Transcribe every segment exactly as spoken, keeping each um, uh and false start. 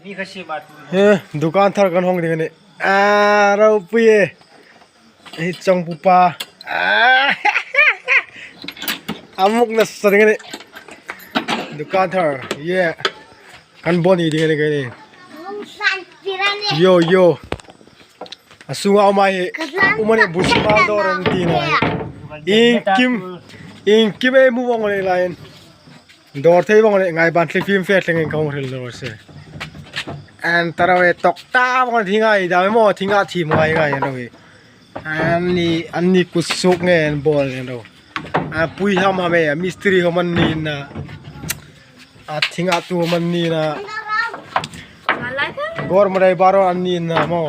Eh, dukan thar kan hawng ding a nih. Ah, ropui e. Hi chawngpupa. Ah. A muk nasa ding a nih. Dukan thar. Yeah. Kan boni ding a nih keini. Yo, yo. A sunga um a hi. Um a nih, bush mal dawr an ti a nih. Iengkim. Iengkim ei hmu vong a nih lain. Dawr thei vong a nih, ngai ban thli fim fe thlengin ka hung hril naw se. An tarawe tok ta vong a nih, thing a dam maw, thing a thim ngai ngai an rawi. Anni, anni kut suk nge an bawl nge an rawi. A pui ham ham e, a mistri ham an ni na. A thing a tu ham an ni na. Gor marai baro an ni na maw.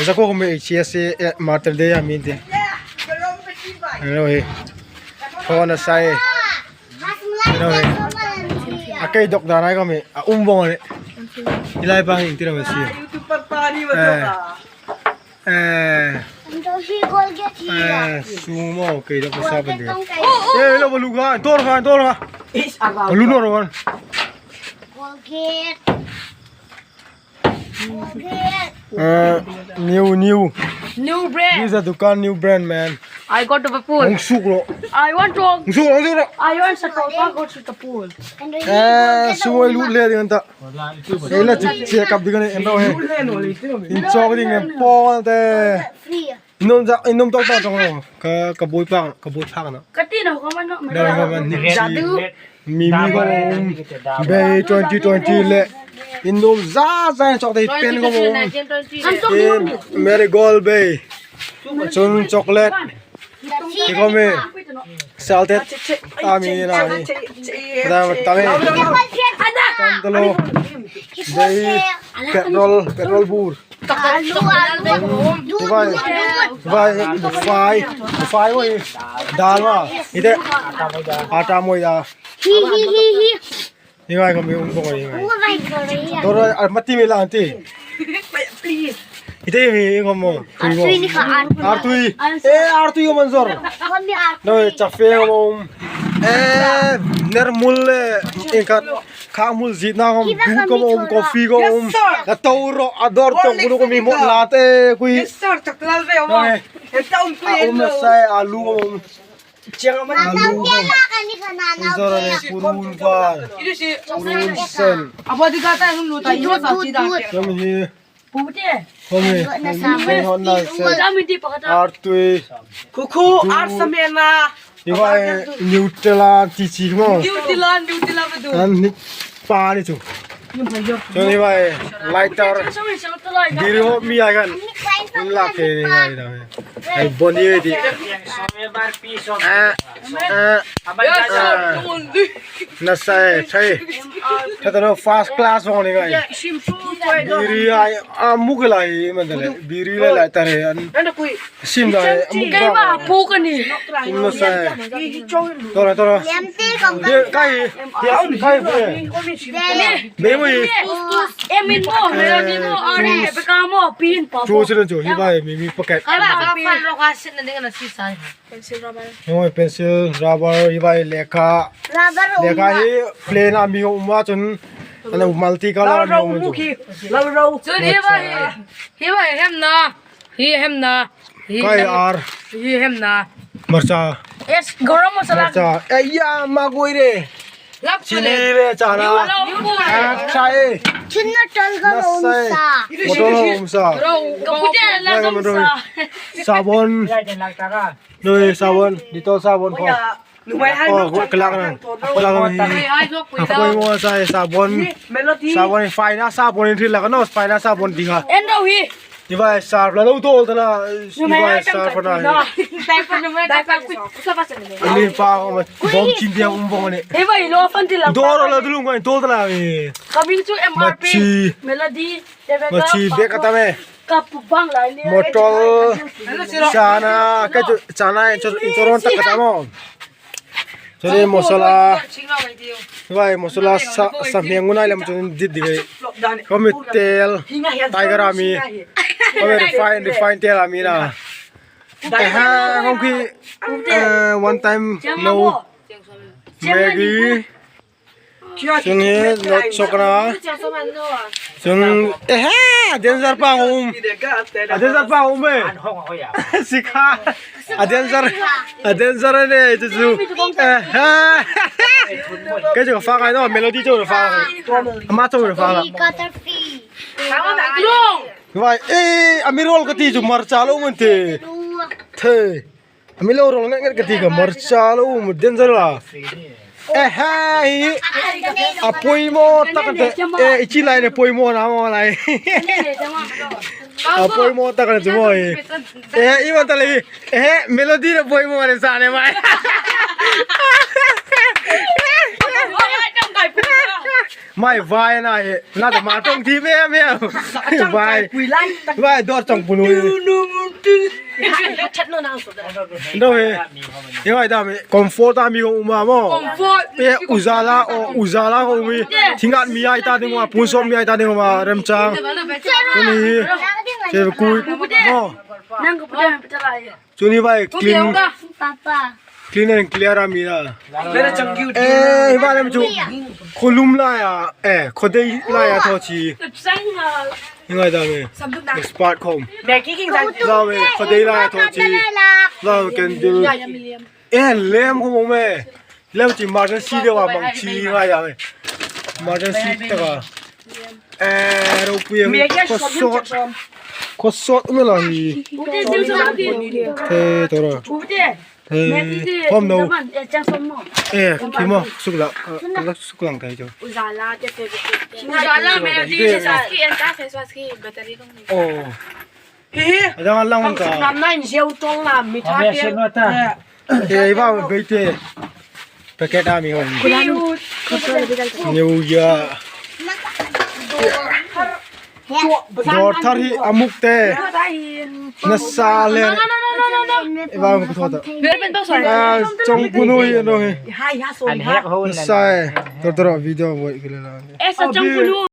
Za ko me C S A, eh, Martyr Day a min te. Hello, eh. Phone a sai. Hello, eh. A kei dok dan ai ka mi. A um vong a nih. Ilai pa hin tira mi si. Eh. Eh. Eh, sumo kei dok sa pa de. Eh, lo ba lu ga, dor ga, dor ga. Ba lu nor ga. Colgate. Uh, new, new. New brand. This is a dukan new brand, man. I got to the pool. Hung suk ro. I want to. Hung suk ro, hung suk ro. I want to go to the pool. Eh, sumo lu le ding ta. Eh, la chik check up ding ne, em ro he. In chok ding em pon te. Free. Inum za, inum tok tok tok. Ka, ka bui pang, ka bui pang na. Ka ti na ko man no. Da ko man ni. Jadu. Mimi ko um. Bei twenty twenty le. Inum za za chok dei pen ko um. An tok ni. Em, Marigold bei. Chun chocolate. Ti ko mi. Salted. Ami na ni. Da ta mi. Tam talo. Bei petrol, petrol bur. Vai, vai, fai, fai, oi. Dal ma. Ite. Ata moi da. Hi, hi, hi, hi. Ni vai ko mi um ko ni vai. Doro, ar mati mi la anti. Ite mi ko mo. Artui ni ka artui. Artui. Eh, artui ko manzor. No, chafe ko mo. Eh, ner mul le. Inkat. Khang hmul zitna khom, dut khom um, coffee khom um. Yes, sir. Na to ro, a dor to, kuno ko mi mo la te, kui. Yes, sir, tak lal ve, um. Nai. Em ta um, kui. A um na sai, alu khom um. Chiang ama alu khom. Zora ne, purun var. Purun sen. Abo di ka ta, um, lu ta, io sa ti da. Dut, dut. Kami hi. Pute. Kami. Kami hon na se. Kami di pakata. Artui. Kuku, dut. Ar samena. Ni vai Nutella ti chi mo. Nutella, Nutella ma du. An ni pa ni chu. Chu ni vai lighter. Biri ho mi ai kan. In la ke ni ai da. Ai bon ni ti. Ah, ah, ah. Na sai, sai. Thata lo first class ho ni ai. Biri ai, a mu ke lai man da le. Biri le lighter he an. Sim da, mukbang. Kei ma pu ka ni. Sim na sai. Tora, tora. Lem te kong ka. Kai. Kai. Be mo. Em in mo, me ni mo, are, be ka mo, pin pa. Chu chu chu, hi bai, mi mi packet. Kai ba, ba pan ro ka sit na ding na si sai. Pencil rubber. Oi, pencil, rubber, hi bai, lekha. Rubber. Lekha hi plain a mi um a chun. Ana multi color a mi um chu. Lal ro. Chu hi bai. Hi bai hem na. Hi hem na. Hi kai hem. Ar. Hi hem na. Marcha. Yes, garam masala. Marcha. Eh, ya, ma goi re. Lak chili le chana. Acha e. Chunna tal ga umsa. Motor umsa. Ro, kapute la umsa. Sabon. Noi sabon, Dettol sabon ko. Numai hai. Oh, no, kelak na. Kelak na hi. Hai, hai, sok, pui. Koi mo sa sabon. Melody. Sabon hi fine sabon hi la no, fine sabon di ha. En ro hi. Ni vai sarf la lo tol ta la. Ni vai sarf na. Dai pa numai dai pa kui. Sa pa sa ni. Ni pa ko ma. Bom chin dia um bom ne. Ni vai lo fan ti la. Doro la dulung ko tol ta la. Coming to M R P. Machi. Melody. Machi bek ata me. Motor, chana, ka chu, chana, inchor, inchor on tak ka ta mo. Chori masala, vai masala sa, sa meng unai lam chun dit di gai. Kami tel, tiger ami, kami refine, refine tel ami na. Eh, ha, kami, eh, one time, no, Maggi. Chun hi not sokna. Chun, eh, ha, danger pa um. A danger pa um e. Sikha. A danger. A danger ne chu chu. Eh, ha. Kei chu fa ngai naw, Melody chu fa. Ama chu fa. Vai, eh, a mi rol ka ti chu hmarcha lo um an ti. The. A mi lo rol nget nget ka ti kha, hmarcha lo um, danger la. Eh, ha, hi. A poimaw tak an ti. Eh, i chi lai ne poimaw na maw lai. A poimaw tak an ti maw hi. Eh, i man ta le hi. Eh, Melody na poimaw ne sa ne mai. Mai vai na hi. Na ta ma tong ti me me. Vai. Vai dor chong punu. Ndo he. Ye ngai dam e. Comfort a mi ko uma mo. Comfort. E ujala o ujala ko mi. Thingat mi ai ta ding ma, punsot mi ai ta ding ma, remchang. Ni. Che kui. Mo. Nang ko puta puta lai. Chuni vai clean. Papa. Clean and clear a mi na. Very chunky. Eh, hi vai lem chu. Kholum lai a. Eh, khodei lai a thaw chi. Hi ngai dam e. Spot khom. Maggie king dan. Lau e, khodei lai a thaw chi. Lau candle. Eh, lem khom me. Lem chi emergency de wa mang chi ngai dam e. Emergency taka. Eh, ropui ang. Khosot. Khosot um la hi. He, tora. He, hom no. Eh, ki mo, sukla. Suklang tai jo. Ujala, Ujala, me di, face wash ki, en ta face wash ki, battery kong. Oh. Hi. Adang lang ka. Nam nine zero tong la, mi tha ke. Eh, i ba be te. Packet a mi hon. New Year. Dor thar hi amuk te. Na sa le. I ba ko thota. Ah, chong punu hi no hi. Hai ha so. Na sa e. Tor tor video voi kile la. Eh, sa chong punu.